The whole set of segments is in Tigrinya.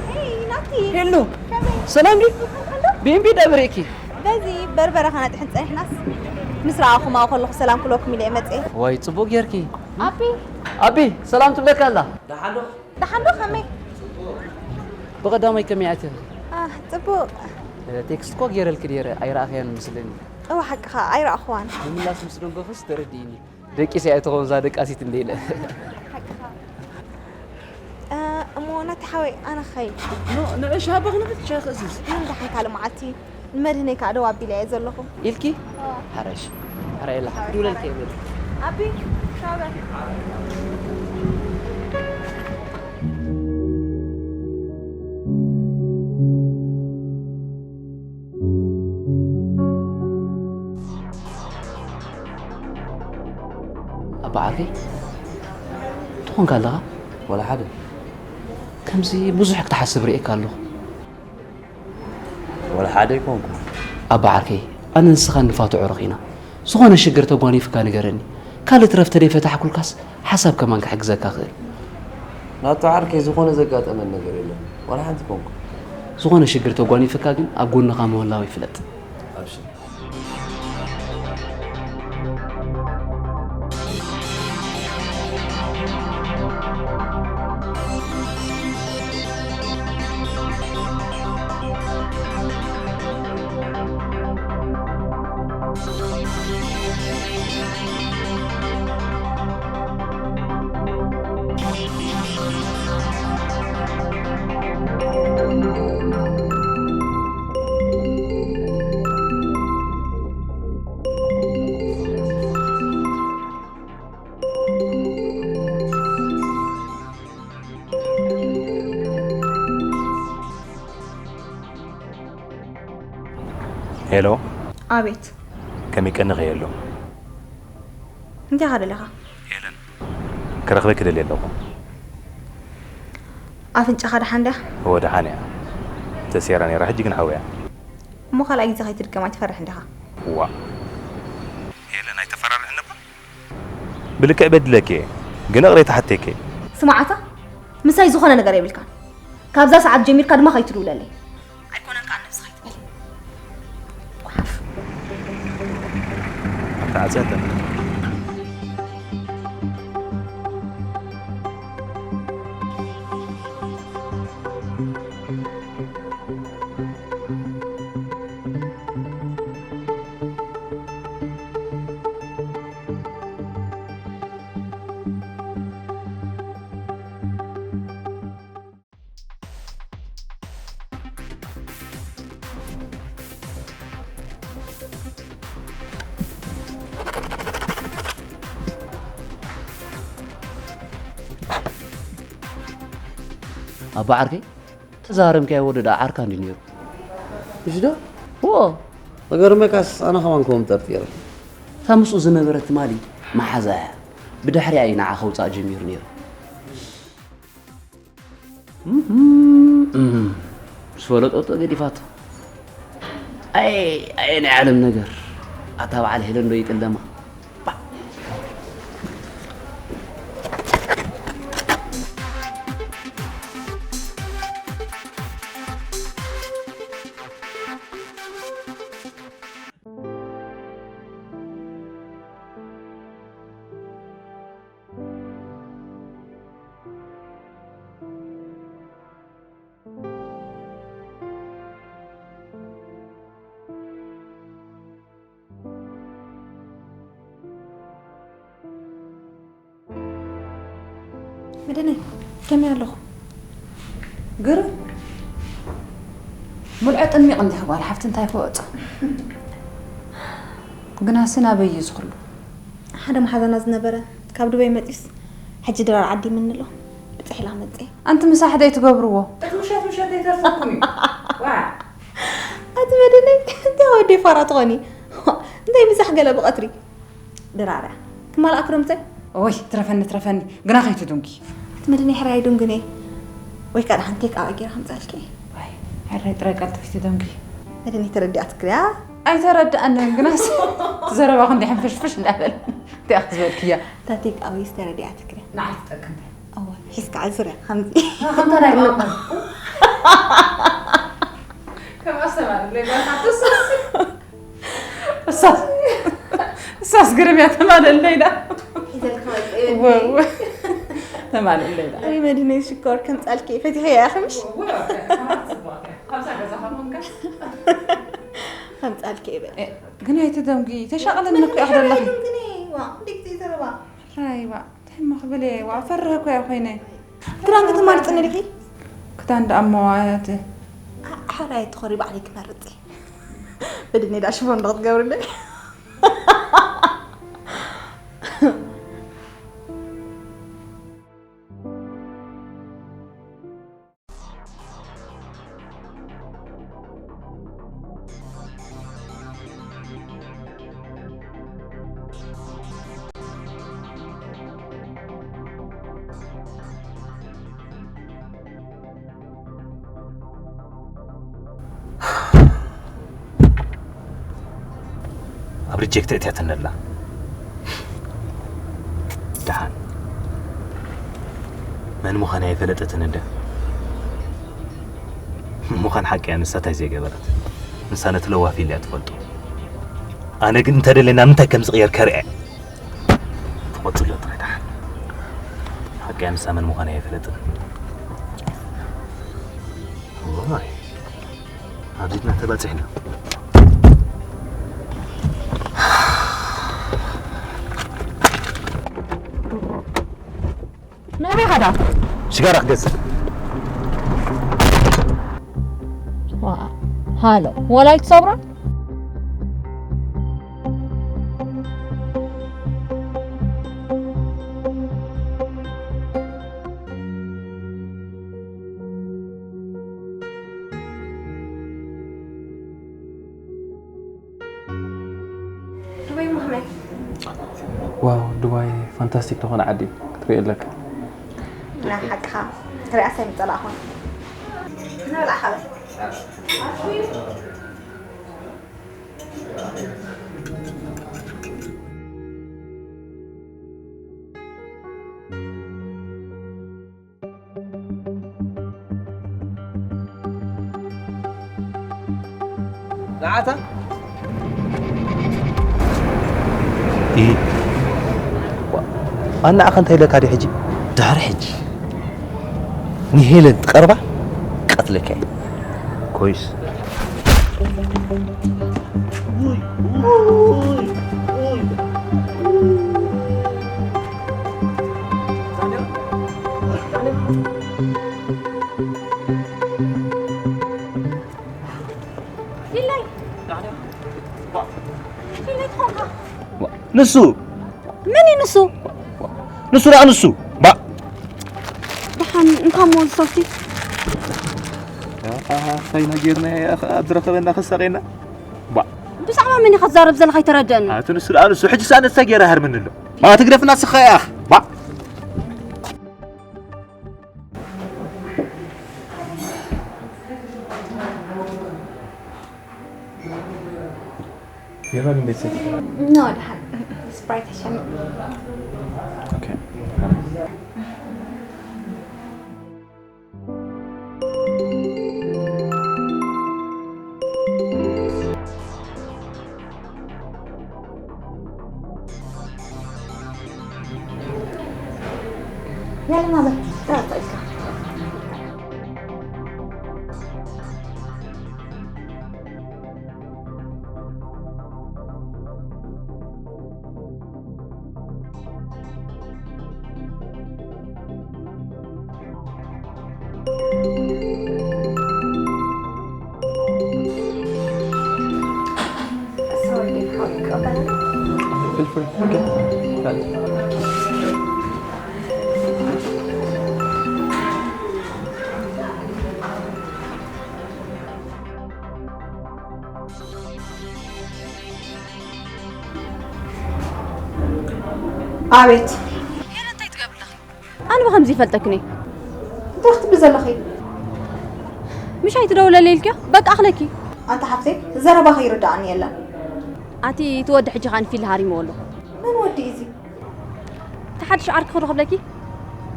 ሄይ ናቲ፣ ሄሎ ከመይ ሰላም ድዩ? ኣሎ? ብኤምቢ ደብሬኪ በዚ በርበረ ከነጥሕን ጸኒሕናስ ምስ ረኣኹም ኣብኡ ከለኹ ሰላም ክብለኩም ኢለ እየ መጽኤ። ዋይ ጽቡቅ ጌርኪ። ኣቢ ኣቢ ሰላም ትብለካ ኣላ። ደሓን ዶ ከመይ? ብቐዳማይ ከመይ ኣትኺ? ኣህ ጽቡቕ። ቴክስት እኮ ጌረልኪ ኔረ ኣይረኣኽያን መስለኒ። እወ ሓቅኻ ኣይረኣኹዋን። ምምላስ ምስ ደንጎኽስ ተረድኢኒ። ደቂሰ እያ ትኸውን እዛ ደቃሲት እንደ ኢለ። ሓቅኻ። እ፣ እሞ ናቲ ሓወይ ኣነ ክኸይድ። ኖ ንዕሽ ሃባ ክንብል ትሻ ክእዝዝ። ምን ደሓን ካልእ መዓልቲ ንመድህነይ ከዓ ደው ኣቢለ እየ ዘለኹ። ኢልኪ ሓረሽ ሓራ የላ ክድውለልኪ እየ በል። ኣቢ ሻው በል። ኣባ ዓርከይ ትኾንካ ኣለኻ? ወላ ሓደ ከምዚ ብዙሕ ክትሓስብ ርእየካ ኣለኹ። ወላ ሓደ ኣይኮንኩ። ኣባ ዓርከይ ኣነ ንስኻ እንፋትዖ ረኺና ዝኾነ ሽግር ተጓኒፍካ ንገረኒ። ካልእ ትረፍ ተደይፈታሕኩልካስ ሓሳብ ከማን ክሕግዘካ ክእል። ናቱ ዓርከይ ዝኾነ ዘጋጠመን ነገር የለን። ወላ ሓንቲ ኮንኩ። ዝኾነ ሽግር ተጓኒፍካ ግን ኣብ ጎንኻ ምህላው ይፍለጥ። ኣብሽር። ሄሎ፣ ኣቤት። ከመይ ቀኒኺ? ሄሎ እንታይ ኢኻ ደለኻ? ሄለን፣ ክረኽበኪ ደልየ ኣለኹ። ኣፍንጫኻ ደሓን ድያ? እወ ደሓን እያ። ተሰይራ ነይራ፣ ሕጂ ግን ሓውያ። እሞ ካልኣይ ግዜ ከይትድገም ኣይትፈርሕን ዲኻ? ዋ ሄለን፣ ኣይተፈራርሕን ነበር። ብልክዕ በድለኪ እየ፣ ግን እቕሬታ ሓቴኪ። ስማዓታ ምሳይ ዝኾነ ነገር የብልካን። ካብዛ ሰዓት ጀሚርካ ድማ ከይትድውለለይ። ኣይኮነን ከኣ ነብስኻ ይትበል። ጓሓፍ። ተዓጽያታ። ኣባ ዓርከይ ተዛረምካዮ ወዲ ደኣ ዓርካ እንዲ ነይሩ። እሺ ዶ? እዎ ተገርመካስ ኣነ ከማን ከምኡ ጠርጢረ። እታ ምስኡ ዝነበረት ትማሊ መሓዛ እያ። ብድሕሪኣ እዩ ንዓ ከውፃእ ጀሚሩ ነይሩ። እም፣ ምስ ፈለጠቶ ገዲፋቶ። ኣየ ኣየ ናይ ዓለም ነገር። ኣታ በዓል ሄለን ዶ ይጥለማ? ደነይ፣ ከመይ ኣለኹ? ግርም። ሙልዐ ጥሚቕ እንዲሕ ጓል ሓፍቲ እንታይ ክወጾ? ግናሲ ናበይ እዩ ዝኽሉ? ሓደ መሓዛና ዝነበረ ካብ ዱበይ መጺኡስ፣ ሕጂ ድራር ዓዲ ምንሎ ብጽሒላ መጽእ። ኣንቲ ምሳሕ ደይ ትገብርዎ? እቲ ምሸት ምሸት ደይ ተርፈኩም እዩ። ዋ። ኣቲ መደነይ፣ እንታይ ወዲ ፋራ ትኾኒ? እንታይ ምሳሕ ገለ ብቐትሪ? ድራር እያ። ክማልኣ ክረምተ? ኦይ፣ ትረፈኒ፣ ትረፈኒ። ግና ከይትዱንኪ። ኣቲ መደነይ፣ ሕራይ ዱንግነ። ወይ ከዓ ደሓን ቴክ ኣወ ጌራ ከምጻልኪ። ዋይ፣ ሕራይ ጥራይ ቀልጥፊ ትደንጊ። መደነይ፣ ተረዲኣ ትክርያ? ኣይተረድኣንን፣ ግናስ ዘረባኹ እንዲሕ ሕንፍሽፍሽ እንዳበል። እንታይ ክትበልክያ? እታ ቴክ ኣወይስ ተረዲኣ ትክርያ? ንዓይ ትጠቅም። ኣወ፣ ሒዝካ ዕዝርያ፣ ከምዚ። ከምታ ናይ ማማ። ከም ኣስተማሪ፣ ለይባታ ትስስ። እሳስ፣ እሳስ ግርም እያ ተማለለይና። ሒዘልካ መጽእ ወ-፣ ወ-፣ ተማለለይና። ወይ መዲነይ ሽኮር ከምጻልኪ ፈቲሐያ ኢኺ ምሽ? ወ-፣ ወ-፣ ከምጻልኪ ይበል። እ፣ ግን ኣይትደንጉ፣ ተሻቕለኒ እኮ ኢኺ ዘለኺ። ግን ዋ፣ እንዴት ዘረባ? ራይዋ፣ እንታይ እሞ ክብል እየ፣ ዋ፣ ፈርህ እኮ እየ ኮይነ። ክዳን ክትማርጽኒ ዲኺ? ክዳን ደኣ እሞ ኣያት። ኣ-፣ ሓራይ ትኾሪ ባዕለይ ክመርጽ እየ። በድኒ ዳ ሽፎን ዶ ክትገብርለይ? ኣብ ሪጀክት እትያትኒ ኣላ። ደሓን መን ምዃና ኣይፈለጠትን እንደ። ምዃን ሓቂ እያ፣ ንሳ እንታይ ዘይገበረት? ንሳ ነቲ ለዋፊ ኢላ እያ ትፈልጦ። ኣነ ግን እንተደለየ ናብ ምንታይ ከም ዝቕየር ከርአ። ትቖጽሎ ጥራይ ደሓን። ሓቂ እያ፣ ንሳ መን ምዃና ኣይፈለጥን። እዋይ፣ ኣብዚትና ተባጺሕና። ናበይ ኸዳ? ሽጋራ ክገዝእ። ዋ፣ ሃሎ፣ ወላ ኣይትሰብሮን? ዱባይ እሞ ከመይ? ዋው፣ ዱባይ ፋንታስቲክ ዝኾነ ዓዲ እዩ፣ ክትሪኦ ኣለካ። ናይ ሓቅኻ፣ ክሪኣስ ኣይምጸላእኹን። ንብላዕ ሓበል። ንዓታ? ኢ-፣ ዋ-፣ ኣነ ኣኸ እንታይ ኢለካ ድዩ ሕጂ? ድሕሪ ሕጂ ንሄለን ትቐርባ ቀትለካ እየ። ኮይስ። ፊለይ። ፊለይ ትኾንካ። ንሱ። መን እዩ ንሱ? ንሱ ደኣ ንሱ። ባ። ደሓን እንካ እሞ ዝሰብቲ። ኣሃ፣ እንታይ ኢና ጌርና፣ ኣብ ዝረኸበና ከሳቐየና። ባ። ብዛዕባ መን ኢኻ ትዛረብ ዘለኻ ኣይተረድአንን። ኣቲ ንሱ ደኣ ንሱ፣ ሕጂ ሳነ እንታይ ጌረ ሃርምኒ ኣሎ። ባ፣ ትግደፍና ንስኻ ኢኻ። ባ። ቢራ ግን ቤተሰብ? ኖ፣ ደሓን። ስፕራይት ተሸሚት። ኦኬ። ያለና በል፣ ተረፈ እስካ። Feel free. Okay. Got it. ኣቤት። ሄለን፣ እንታይ ትገብሪ ኣለኺ? ኣነ ብኸምዚ ይፈልጠክን እየ። እንታይ ክትብሊ ዘለኺ? ምሽ ኣይትደውለለይ ኢልክዮ? በቃ ኣኽለኪ። ኣንታ ሓፍተይ፣ ዘረባኺ ይርድኣኒ የለን። ኣቲ እቲ ወዲ ሕጂ ኸኣ ንፊል ሃሪምዎ ኣሎ። መን ወዲ እዩ እዚ? እቲ ሓድሽ ዓርኪ ዶ ክብለኪ?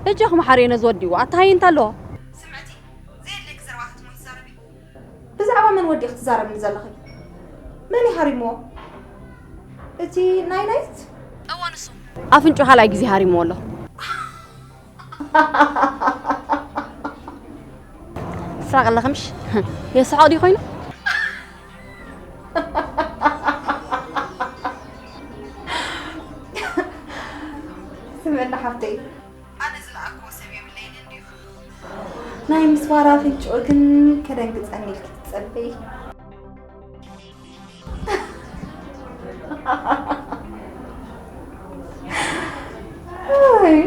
በጃኹም ሓርዮ ነዚ ወዲ፣ ኣታ ሃየ እንታይ ኣለዎ? ስምዕቲ፣ ዘየድልየኪ ዘረባታት እሞ ይዛረቢ። ብዛዕባ መን ወዲ ክትዛረብኒ ዘለኺ? መን እዩ ሃሪምዎ? እቲ ናይ ናይት? እወ፣ ንሱ። ኣፍንጭኡ ካልኣይ ግዜ ሃሪምዎ ኣሎ። ትስራቕ ኣለኺ ምሽ? የስሕቕ ድዩ ኮይኑ? ስምዕና ሓፍተይ፣ ኣነ ዝለኣክዎ ሰብ የብለይን እንድዩ። ናይ ምስዋር ኣፍንጭኡ ግን ከደንግጸኒ ኢልኪ ትጸበዪ? ኣይ።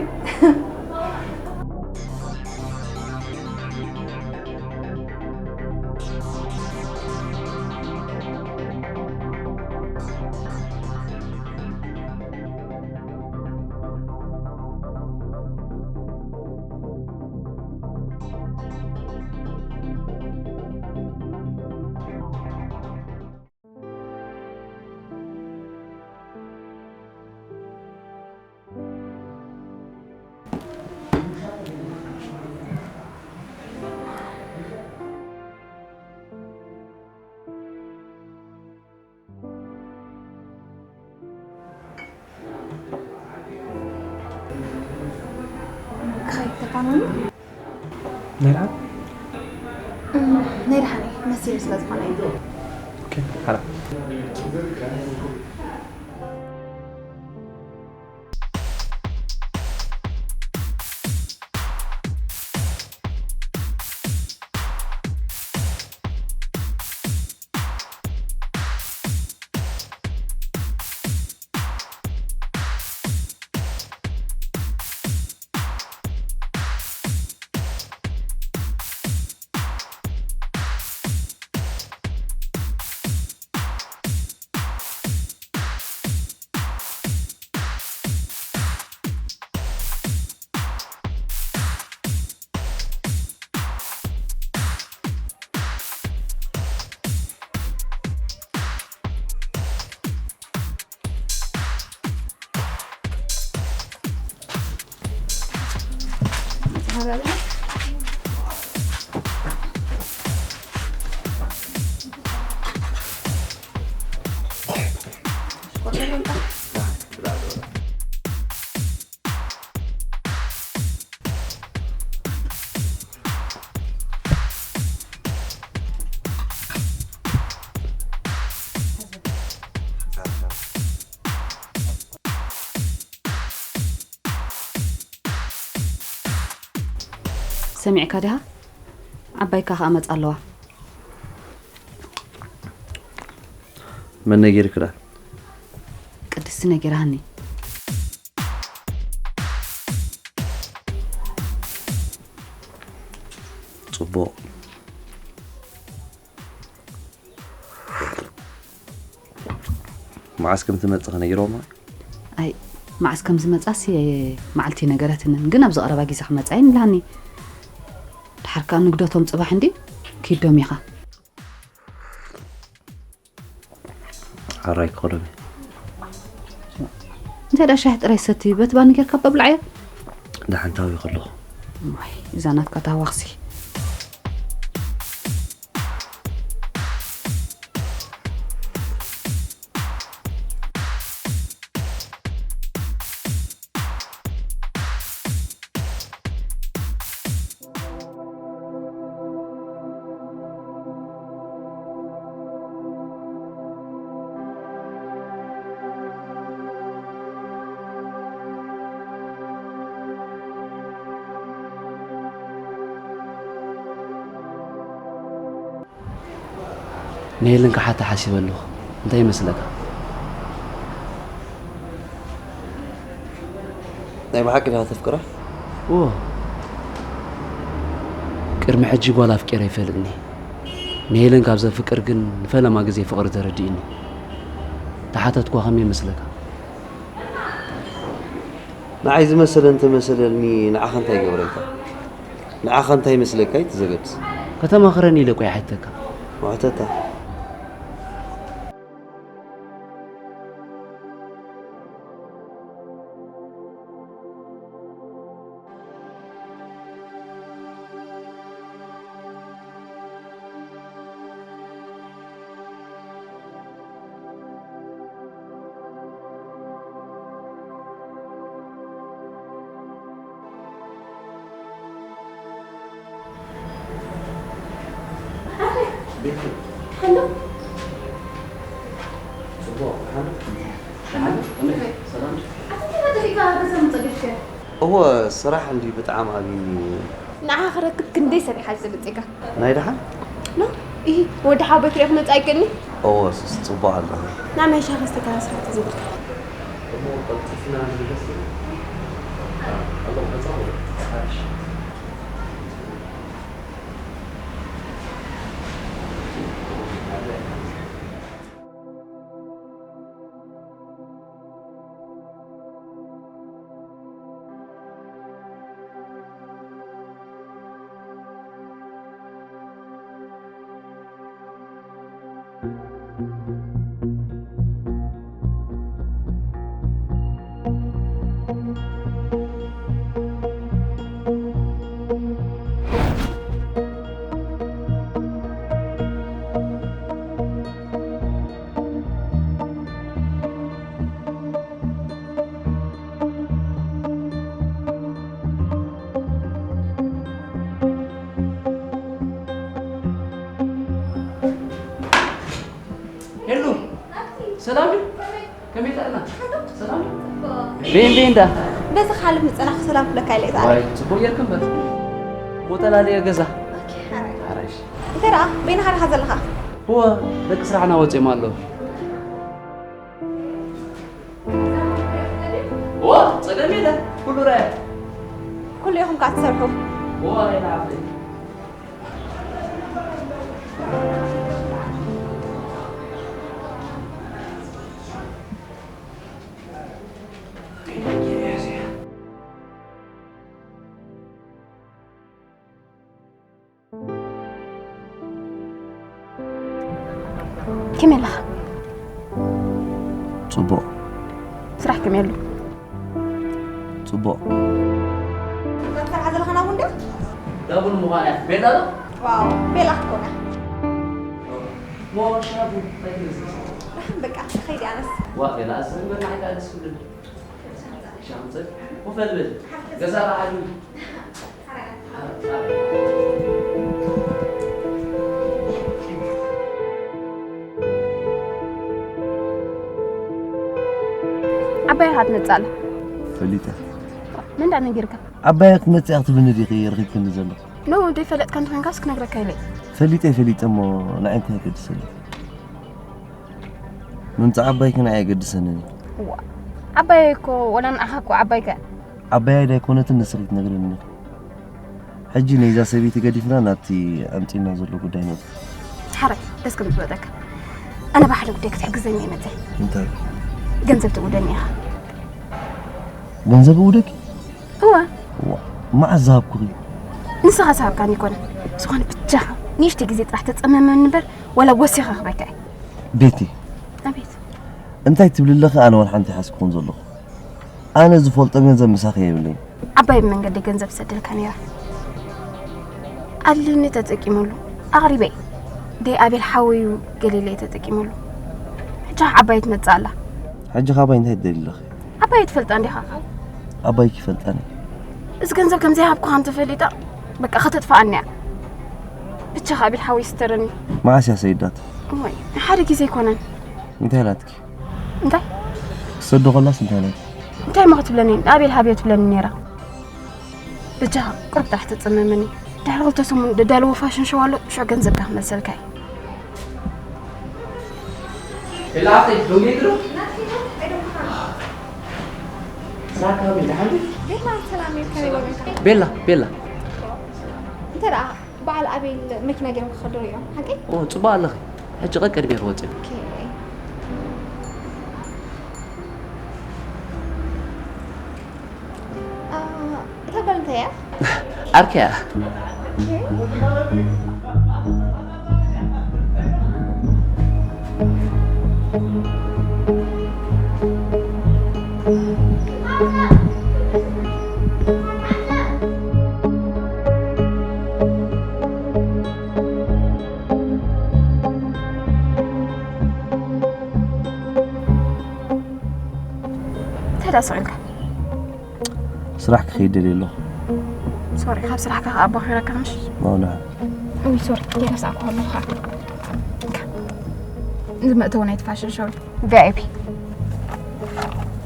ከይተፋነኑ? ናይ ደሓን? እም፣ ናይ ደሓን እየ፣ መሲሉ ስለ ዝኾነ እዩ። ኦኬ፣ ሓራ። ሰሚዕካ ዲኻ? ዓባይካ ከኣ መጻ ኣለዋ። መን ነጊርክዳ? ቅድስቲ ነጊራኒ። ጽቡቕ። መዓስ ከም ትመጽእ ከነጊሮማ? ኣይ፣ መዓስ ከም ዝመጻስ መዓልቲ ነገረትንን፣ ግን ኣብዚ ቀረባ ግዜ ክመጻ እየን ኢላኒ። ድሓር ከኣ ንግደቶም ጽባሕ እንዲ ኪዶም ኢኻ። ሓራይ ክኸዶም እየ። እንታይ ደኣ ሻሂ ጥራይ ሰቲ፣ በቲ ባኒ ጌርካ እባ ብልዓዮ። ደሓን ታዊ ከለኹ። እዋይ፣ እዛ ናትካ ታህዋኽሲ። ንሄለን ክሓታ ሓሲበ ኣለኹ። እንታይ ይመስለካ? ናይ ብሓቂ ዲኻ ተፍቅራ? እዎ። ቅድሚ ሕጂ ጓል ኣፍቂረ ኣይፈልጥኒ። ንሄለን ካብ ዘፍቅር ግን ንፈለማ ግዜ ፍቕሪ ተረዲእኒ። ተሓተትኳ ከመይ ይመስለካ? ንዓይ ዝመሰለ እንተመሰለኒ ንዓኻ እንታይ ይገብረልካ? ንዓኻ እንታይ ይመስለካ እዩ እቲ ዘገድስ? ከተማኽረኒ ኢለ እኮ ይሓተካ። ውሕተታ። ቤቲ። ሓሎ። ጽቡቕ፣ ሓሎ። ሓሎ። ከመይ? ሰላም? ኣቲ እንታይ ደቂቃ ገዛ ምጸገሽ? እወ፣ ስራሕ እንዲ ብጣዕሚ ኣብዩኒ። ንዓኻ ክረክብ ክንደይ ሰሪሓ ዝልጽካ? ናይ ደሓን? ኖ፣ ኢሂ፣ ወዲ ሓወቦይ ክሪኦ ክመጽእ ኣይክእልኒ? እወ፣ ስ-፣ ጽቡቕ ኣለኻ። ንዓይ ሻሂ ከስተካ ስራሕ ተዘይብልካ። እሞ ቀልጢፍና ንልገስ። ኣ፣ ኣሎ፣ መጻ ወደ። ሓድሽ። ሄሉ፣ ሰላም ድዩ? ከመይ ጥዕና? ሰላም ድዩ? ቤን ቤን ዳ? በዚ ክሓልፍ ምጸናኹ ሰላም ክብለካ ኢለ እየ ዝኣለ። ዋይ፣ ጽቡቕ ጌርክ እምበር። እሞ ተላለየ ገዛ። ኦኬ፣ ሓራይ። ሓራይሽ። እንታይ ደኣ? በይንኻ ዲኻ ዘለኻ? እወ፣ ደቂ ስራሕና ወጺኦም ኣለዉ። እወ፣ ጸገም የለን። ኩሉ ራያ። ኩሉ ኢኹም ከኣ ትሰርሑ። እወ፣ ኣይንዓፍን። ከመይ ኣለኻ? ጽቡቕ። ስራሕ ከመይ ኣሎ? ጽቡቕ። እዛ ትሰርሓ ዘለኻ ናቡ እንድያ? ዳቡል ምዃን እያ። ቤላ ዶ? ዋው፣ ቤላ ክትኮን እያ። ሞ ሻቡ እንታይ ትመስል? ደሓን በቃ፣ ከይዲ ኣነስ። ዋ፣ ቤላ፣ እዚ ምግቢ ንዓይ ደኣ ደስ ይብለኒ። ሻምፀ፣ ኮፍ በል በል። ገዛ ረዓዱ። ዓባይ እያ ትመጽእ ኣላ። ፈሊጠ። መን ደኣ ነጊርካ? ዓባይ ክትመጽእ እያ ክትብልኒ ዲኺ ረኺብክኒ ዘለኺ? ኖ፣ ዘይፈለጥካ እንተኾይንካስ ክነግረካ ኢለ እየ። ፈሊጠ፣ ፈሊጠ እሞ ንዓይ እንታይ የገድሰኒ? ምምጻእ ዓባይኪ ንዓይ ኣየገድሰንን እዩ። እዋ፣ ዓባየይ እኮ፣ ወላ ንዓኻ እኮ ዓባይካ እያ። ዓባየይ ዳይኮነትን ንስኺ ትነግርኒ ኢኺ። ሕጂ ነይዛ ሰበይቲ ገዲፍና ናብቲ ኣምጺእና ዘሎ ጉዳይ ንእቶ። ሓራይ፣ ደስ ከም ዝበለካ። ኣነ ብሓደ ጉዳይ ክትሕግዘኒ እየ መጸ። እንታይ? ገንዘብ ትእውደኒ ኢኻ። ገንዘብ እውደኪ? እወ። እዋ፣ መዓስ ዝሃብኩኺ? ንስኻ ዝሃብካኒ ኣይኮነን። ዝኾነ ብቻኻ ንእሽተይ ግዜ ጥራሕ ተጸመመኒ እምበር፣ ዋላ ወሲኸ ክህበካ እየ። ቤቲ፣ ኣቤት። እንታይ ትብሊ ኣለኺ? ኣነ ዋላ ሓንቲ ኣይሓዝኩኹን ዘለኹ። ኣነ ዝፈልጦ ገንዘብ ምሳኺ የብለይን። ዓባይ ብመንገዲ ገንዘብ ትሰደልካ ነይራ። ኣልኒ ተጠቂመሉ። ኣቕሪበ። ደይ ኣቤል ሓወዩ ገለ ኢለ ተጠቂመሉ። ሕጂ ዓባይ ትመጽእ ኣላ። ሕጂ ካባይ እንታይ ትደልዪ ኣለኺ? ዓባይ ትፈልጣ እንዲኻ? ዓባይ ይፈልጣኒ። እዚ ገንዘብ ከም ዘይሃብኩኻ እንተፈሊጣ፣ በቃ ከተጥፍኣኒ እያ። ብቻኻ ኣቤል ሓወይ ስተረኒ። መዓስ እያ ሰይዳት? እዋይ፣ ሓደ ግዜ ኣይኮነን። እንታይ ኢላትኪ? እንታይ? ክሰዶ ከላስ እንታይ ኢላትኪ? እንታይ እሞ ክትብለኒ? ንኣቤል ሃብዮ ትብለኒ ነይራ። በጃኻ፣ ቁሩብ ጥራሕ ተጸመመኒ። ድሕሪ ክልተ ሰሙን ደዳልዎ ፋሽን ሾው ኣሎ፣ ሽዑ ገንዘብካ ክመልሰልካ እየ። ኤላ ኣኸይ፣ ደንጊ ድሮ? ስራሕ ከመይ፣ ደሓን ድዩ? ቤላ ሰላም እዩ፣ ከመይ በለካ? ቤላ፣ ቤላ። እንተ ደኣ በዓል ኣቤል መኪና ገይሮም ክኸዱ እዮም፣ ሓቀይ? ኦ፣ ጽቡቕ ኣለኺ። ሕጂ ቀ ቅድሜ ክወጽእ። ኦኬ። አ፣ እታ ጓል እንታይ እያ? ዓርከያ። ኦኬ። እንታይ ደኣ ስቕ ኢልካ? ስራሕ ክኸይድ ደልየ ኣለኹ። ሶሪ፣ ካብ ስራሕካ ከኣ ኣቦኺረካ ምሽ? ማውላ። ኡይ፣ ሶሪ፣ የረሳዕኩ ኣለኹ። እዚ መእተዊ ናይቲ ፋሽን ሾው ቪ ኣይ ፒ።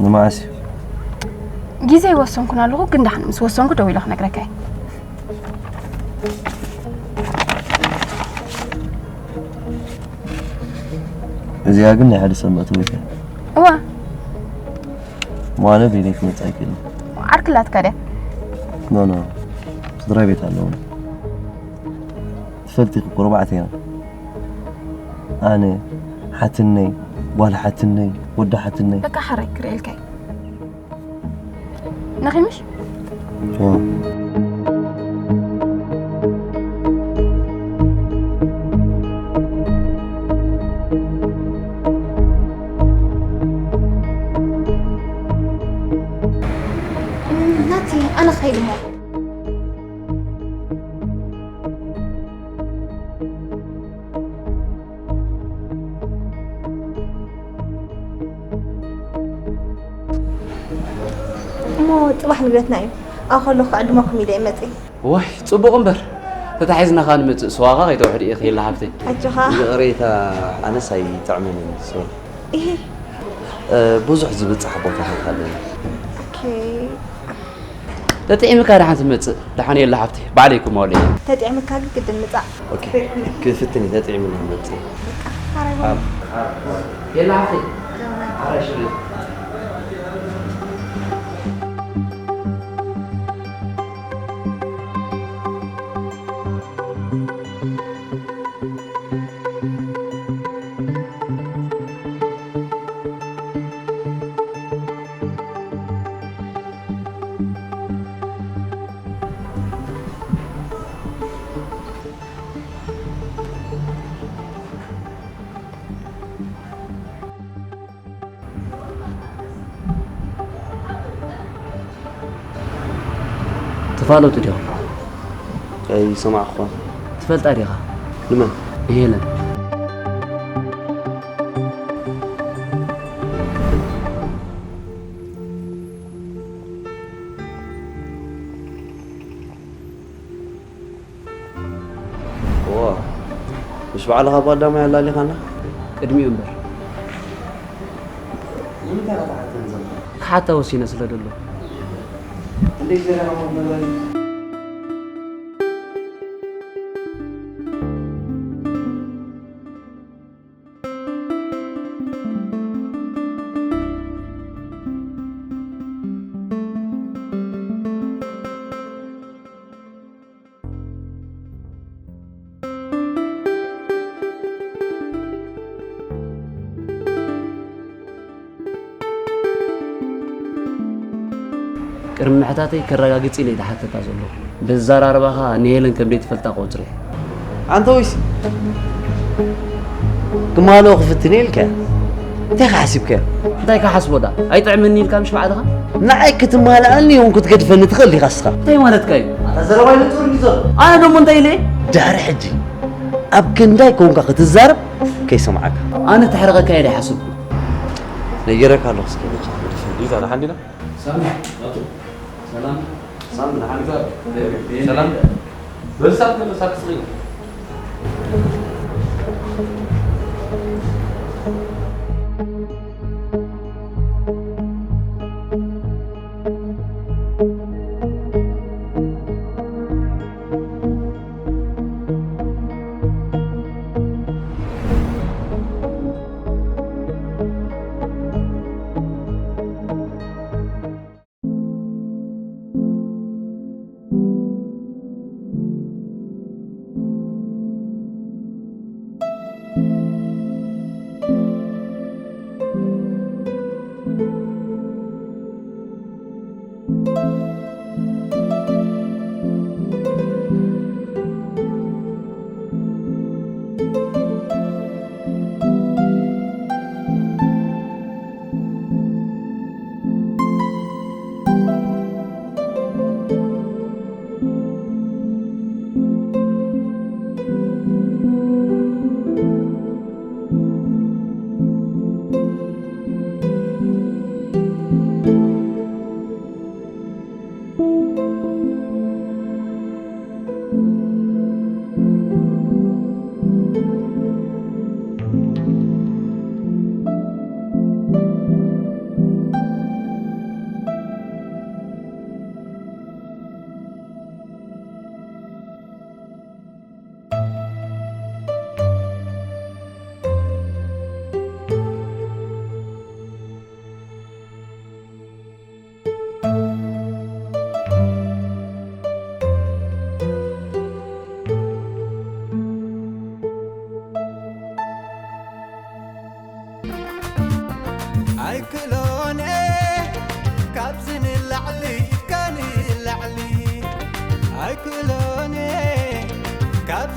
ንመዓስ እዩ? ግዜ ይወሰንኩን ኣለኹ፣ ግን ደሓን ምስ ወሰንኩ ደው ኢለ ክነግረካ እየ። እዚኣ ግን ናይ ሓደ ሰብ መእተዊት እያ። እዋ። እሞ ኣነ በይነይ ክመጽእ ኣይክእልን። ዓርኪ ኣላትካ ድያ? ኖ፣ ኖ። ስድራ ቤት ኣለውና። ትፈልጢ እኮ፣ ኣርባዕተ ኢና። ኣነ፣ ሓትነይ፣ ጓል ሓትነይ፣ ወዲ ሓትነይ። በቃ ሓራይ ክርእየልካ እዩ። ነኺ ምሽ? ኦ። ናቲ፣ ኣነ ኸይድ እሞ። እሞ ጽባሕ ንግደትና እዩ። ኣብ ከለኹ ክዕድመኩም ኢለ እየ መጺእ። ዋይ፣ ጽቡቕ እምበር። ተታሒዝና ኸኣ ንመጽእ፣ ስዋኻ ከይተውሕዲ ኢኺ፣ የላ ሃብተይ። ኣጆኻ። ይቕሬታ፣ ኣነስ ኣይጥዕምን እዩ፣ ሶሪ። እሂ። እ፣ ብዙሕ ዝብጻሕ ቦታታት ኣለና። ኦኬ። ተጥዒምካ ደሓን ትመጽእ፣ ደሓን የላ ሃብተይ፣ ባዕለይ ክመልኦ እየ። ተጥዒምካ ግን ግድን ምጻእ። ኦኬ፣ ክፍትን እዩ፣ ተጥዒምኒ ክመጽእ እየ። በቃ፣ ሓራይ በል። የላ ሃብተይ። ሓራይ ሽር። ትፋለጡ ዲኹም? ኣይሰማዕኩኻን። ትፈልጣ ዲኻ? ንመን? ንሄለን። ዋ፣ ምስ ባዕልኻ ባዳማይ ኣላሊኻና? ቅድሚኡ እምበር። ንምንታይ ኢኻ ትሓተኒ ዘለኻ? ክሓታ ወሲነ ስለ ደለኹ። ክንደይ ዘረባ ማለት ነበር? ቅድሚ ምሕታተይ ከረጋግጽ ኢለ እየ ዝሓተካ ዘለኹ። ብዘራርባኻ ንሄለን ከም ዘይትፈልጣ ቆጽረ። ኣንተ ወይሲ ክማልኦ ክፍትን እየ ኢልካ እንታይ ክሓሲብካ? እንታይ ክሓስቦ ዳ? ኣይጥዕምኒ ኢልካ ምሽ ባዕልኻ? ንዓይ ክትማልኣኒ እውን ክትገድፈኒ ትኽእል ዲኻ እስኻ? እንታይ ማለትካ እዩ? ኣታ ዘረባይ ንጹር እዩ ዘሎ። ኣነ ደሞ እንታይ ኢለ? ድሕሪ ሕጂ ኣብ ክንዳይ ኮንካ ክትዛረብ ከይሰምዓካ። ኣነ ተሕርቐካ እየ ዳይሓስብኩ። ነጊረካ ኣለኹ እስኪ በጃ። ሊዛ፣ ደሓን ዲና? ሳሚ፣ ኣቶ፣ ሰላም። ሳሚ፣ ደሓን ዲና? ሰላም። በሳት ተመሳክስሪ።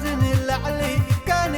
ዝንላዕሊ ካኒ